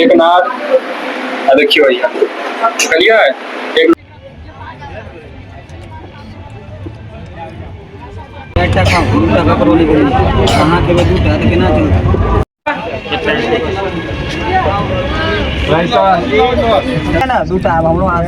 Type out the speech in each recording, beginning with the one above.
एकनाथ आ देखियौ भैया कहलियै एक चारिटा खाउ, दूटा ककरो नहि देबै। अहाँ खेबै दूटा तऽ केना चलतै? ना दूटा आब हमरो हाथ।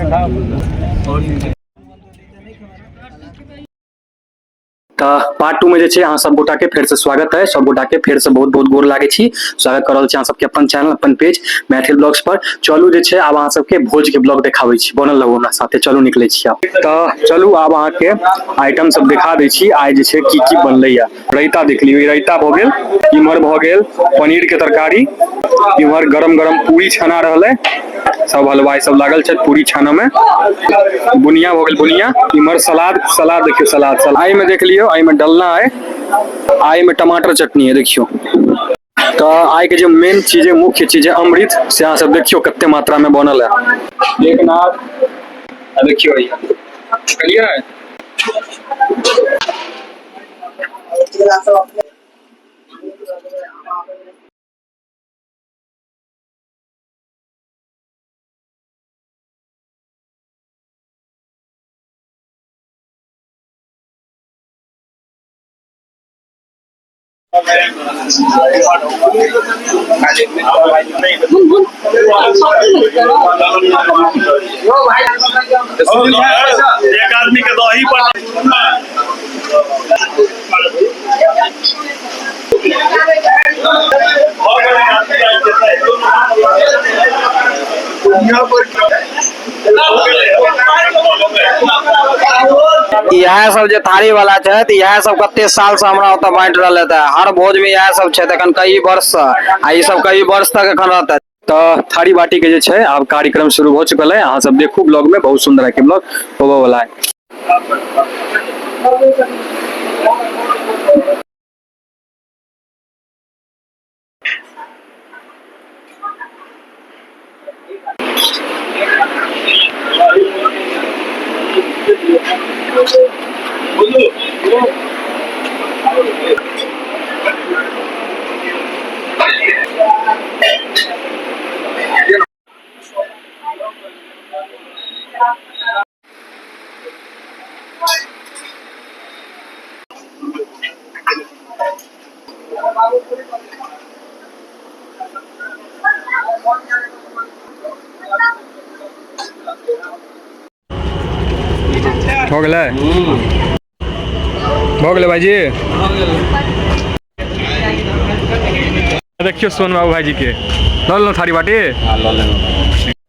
तऽ पार्ट 2 में जे छै अहाँ सब गोटा के फेर से स्वागत है। सब गोटा के फेर से बहुत बहुत गोर लागै छी। स्वागत कर रहल छी अहाँ सबके अपन चैनल अपन पेज मैथिल ब्लॉग्स पर। चलू जे छै आब अहाँ सबके भोज के ब्लॉग देखाबै छी, बनल रहू हमरा साथे। चलू निकलै छी आब। तऽ चलू आब अहाँके आइटम सब देखा दै छी आइ जे छै की की बनलैया। रायता देख लियौ, ई रायता भऽ गेल, इम्हर भऽ गेल पनीर के तरकारी, इम्हर गरम गरम पूरी छना रहल है, सब हलवाई सब लागल छै पूरी छानऽ में। बुनिया भऽ गेल बुनिया, इम्हर सलाद, सलाद देखियौ सलाद, सलाद एहिमे देख लियौ, एहिमे डलना है, आ एहिमे टमाटर चटनी है। देखियौ तऽ आइ के जे मेन चीज है, मुख्य चीज है अमृत, से अहाँ सब देखियौ कते मात्रा में बनल है। एकनाथ आ देखियौ भैया कहलियै एक आदमी के दही पर इएह सब जे थारी वाला छै तऽ इएह सब कते साल से हमरा ओतऽ बांटि रहल है। हर भोज में इएह सब छै एखन कई वर्ष से, आ ई सब कई वर्ष तक एखन रहतै। तऽ थारी बाटी के जे छै आब कार्यक्रम शुरू भऽ चुकल है। अहाँ सब देखू ब्लॉग में, बहुत सुंदर है के ब्लॉग होबऽ वाला है। भऽ गेलै, भऽ गेलै भाईजी। देखियौ सोन बाबू भाईजी के लऽ लेलहुँ थारी बाटी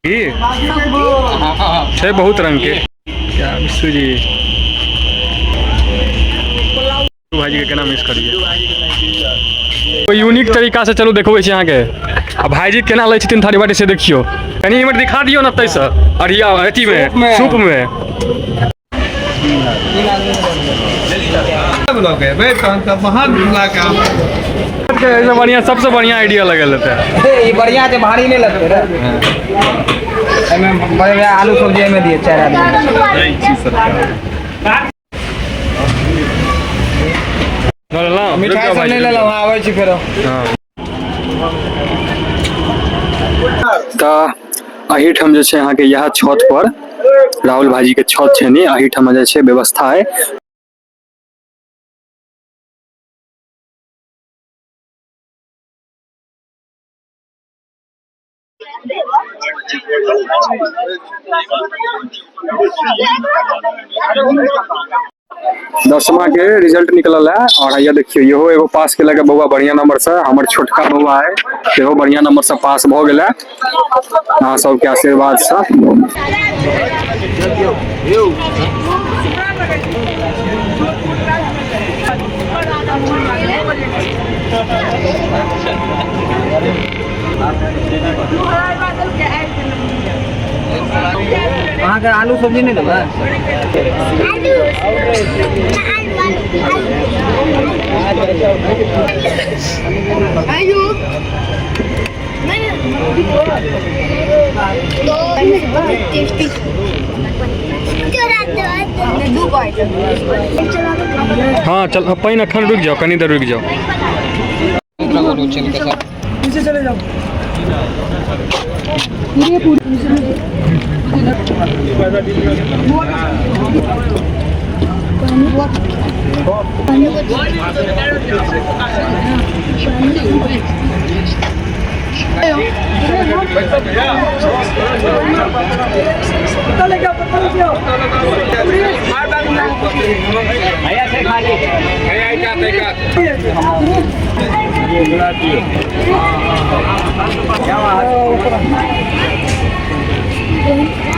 की छै बहुत रंग के। क्या विश्व जी भाईजी के केना मिस करिए यूनिक तरीका से। चलू देखबै छी अहाँके आ भाईजी केना लै छथिन थारी बाटी से देखियौ। कनि इम्हर दिखा दियौ ने तैसँ अरिया अथी में सूप में। बढ़िया, सबसे बढ़िया आइडिया लगल हेतै। ई बढ़िया छै, भारी नहि लगतै रे। एहिमे बड़े आलू सब्जी एहिमे दिए चारि आदमी। मिठाई सब नहि लेलहुँ, आबै छी फेरो। तऽ एहिठाम जे छै अहाँके इएह छत पर राहुल भाईजी के छत छै ने, एहिठाम जे छै व्यवस्था है। दसमा के रिजल्ट निकलल है और हैया देखियो इहो एगो पास केलक है बौआ बढ़िया नंबर से। हमर छोटका बौआ है सेहो बढ़िया नंबर से पास भऽ गेल है अहाँ सबके आशीर्वाद से। अहाँके आलू सब्जी नहि लेबै? हाँ चल पानि एखन रुकि जाओ, कनी देर रुकि जाओ। पीछे चले जाओ।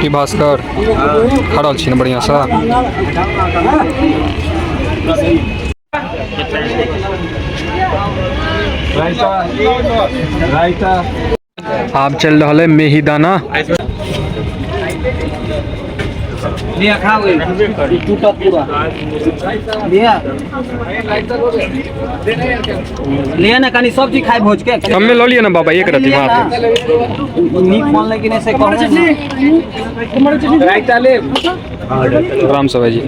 की भास्कर खा रहल छी ने बढ़िआँसँ? आब चलि रहल है मेही दाना। लिया ना कनी सब्जी खाइ भोज के। कमे लऽ लिअ ने बाबा, एक रत्ती मात्र। नीक बनलै कि नहि से कहू। आराम से भाईजी।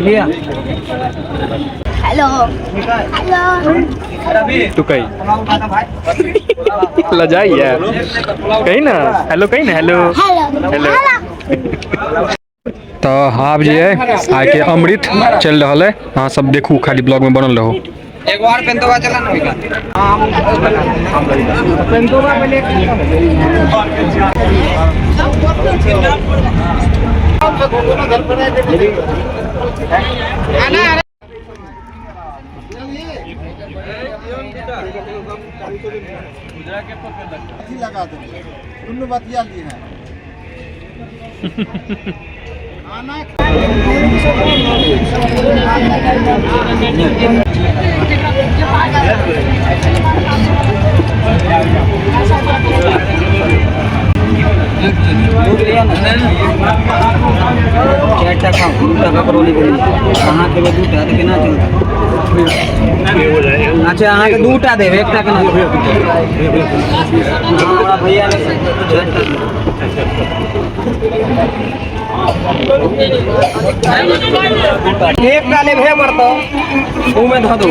लिया। Hello hello. तू कही लजाई है, कही ना हेलो, कही ना हेलो हेलो। तऽ आब जे है आइके अमृत चलि रहल है, अहाँ सब देखू, खाली ब्लॉग में बनल रहू। एगो आर पेंतोबा चला ना ओइका। पेंतोबा पहले। लगा देंगे दुनू बतिया ली है। दूध लिया ना। 4 टाका 2 टाका करोली बोली। अहाँ के 2 टा तऽ केना चलतै? अच्छा अहाँके 2 टा देब, 1 टा केना देब? हमरा भैया ने 4 टा। एक टा लेबहे पड़तौ, मुँहमे धऽ दो।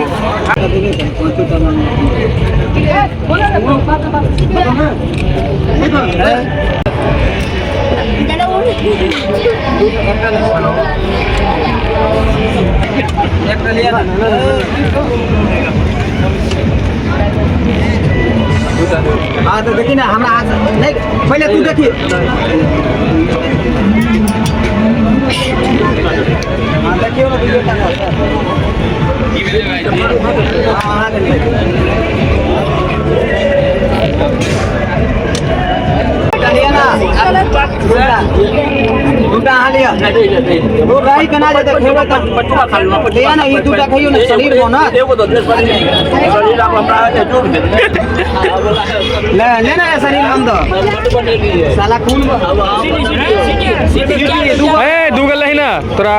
एकटा लिया ना। हाँ तो देखी ना हमरा हाथ नहीं, पहले तू देखी। हाँ देखियो ना वीडियो का। हाँ हाँ लिया ना। दूटा अहाँ लिया। वो रही केना जेतै खेबै तऽ लिया ना, ई दूटा खइयो ना, शरीर बनत। ले ले ना शरीर बंद साला खून। ए दूगो लही ना तोरा,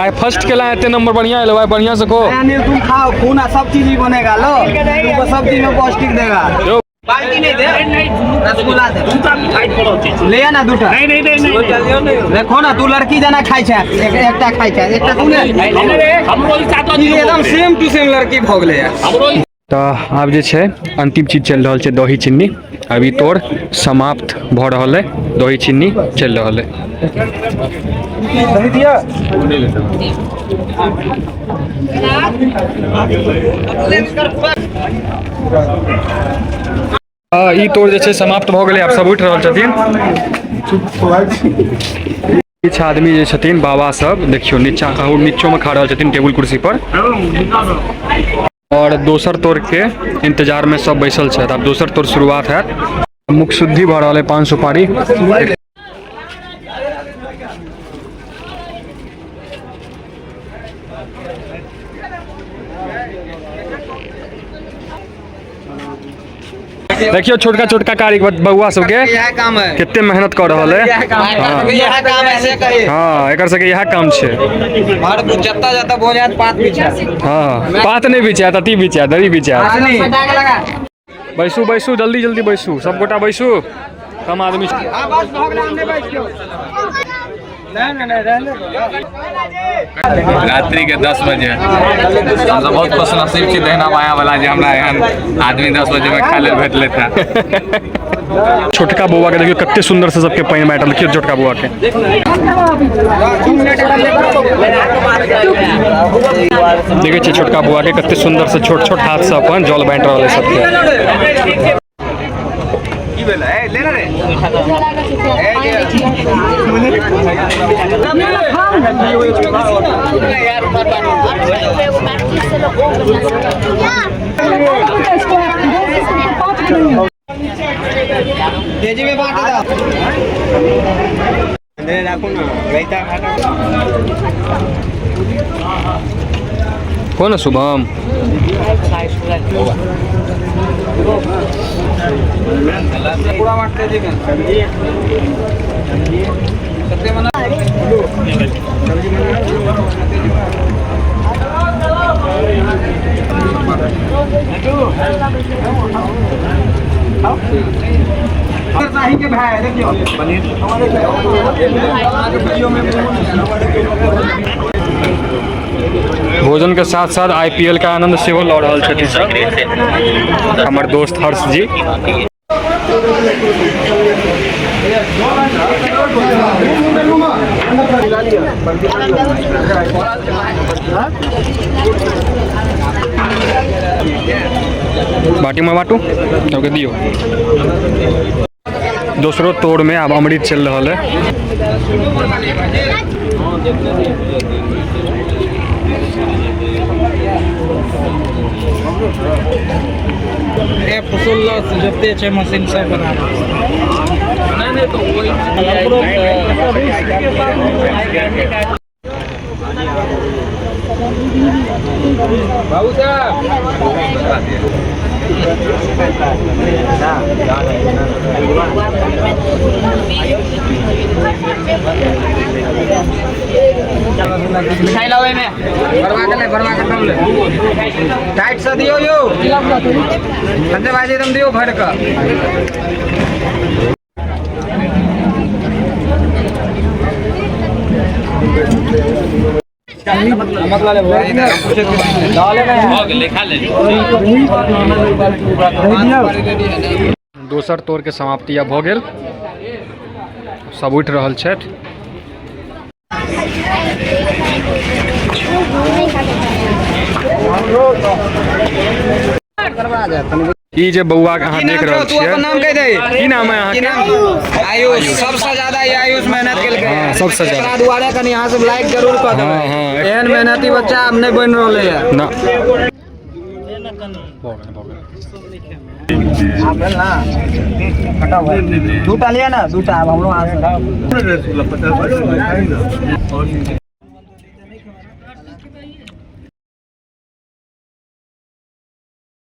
आइ फर्स्ट केला एते नंबर बढ़िया एलो, आइ बढ़िया से को। अनिल तुम खाओ, खून आ सब चीज ही बनेगा। लो तुमको सब चीज में पौष्टिक देगा। बाल्टी नहीं दे, रसगुल्ला दे। ले ना दूटा। नहीं नहीं नहीं देखो ना तू लड़की जना खाइ छै, एकटा खाइ छै, एकटा तू ने। एकदम सेम टू सेम लड़की भऽ गेलै। तऽ आब जे छै अंतिम चीज चलि रहल छै दही चिन्नी। अभी तोड़ समाप्त भऽ रहल है, दही चिन्नी चलि रहल है। ई तोड़ जे छै समाप्त भऽ गेलै, आब सब उठि रहल छथिन। किछु आदमी जे छथिन बाबा सब देखियौ नीचा नीचोमे खा रहल छथिन टेबुल कुर्सी पर, और दोसर तोड़ के इंतजार में सब बैसल छथि। आब दोसर तोड़ शुरुआत हैत। मुख शुद्धि भऽ रहल है, पान सुपारी। देखियो छोटका छोटका कार्य बउआ सबके इएह काम है, कते मेहनत कर रहल है। इएह काम है से कही। हाँ एकर सबके इएह काम छै। भर जत्ता जत्ता भोज हैत पात बिछायत। हाँ पात नहि बिछायत, अथी बिछायत, दरी बिछायत। बैसू बैसू जल्दी जल्दी बैसू, सब गोटा बैसू, कम आदमी। बस भऽ गेलै, हम नहि बैसबै। रात्रि के 10 बजे हमसब बहुत खुश नसीब छी दहिना बायां वाला जे हमरा एहन आदमी 10 बजे में खाय लेल भेटलै था। छोटका बौआ के देखियो कते सुंदर से सबके पानि बाँटल। देखियो छोटका बौआ के देखे छियै, छोटका बौआ के कते सुंदर से छोट छोट हाथ से अपन जल बाँटि रहल है सबके। तेजी में बांट दो। कौन है शुभम? पूरा बांट तेजी में। सत्य मना के भाई देखियो भोजन के साथ साथ आईपीएल का आनंद सेहो लऽ रहल छथिन सब हमर दोस्त हर्ष जी। बाटी में बाटू सबके दियो। दोसरो तोड़ में आब अमृत चल रहा है। जते छै मशीन से बना बाबू साहब। मिठाई लाओ में भरवा के ले, भरवा के ले टाइट से दियो यो संजय भाई एकदम दियो भर के। दोसर तोड़ के समाप्ति आब भऽ गेल, सब उठि रहल छथि। ई जे बौआ के अहाँ देख रहल तू अपन नाम कहि दे। की नाम है की अहाँके? नाम? आयुष। सबसे ज्यादा ई आयुष मेहनत केलकै। हाँ, सबसे ज्यादा। एकरा दुआरे कनि अहाँ सब लाइक जरूर कऽ देबै। हाँ, हाँ। एहन मेहनती बच्चा आब नहि बनि रहलै है। ना। दूटा लिअ ना, दूटा आब हमरो हाथ से।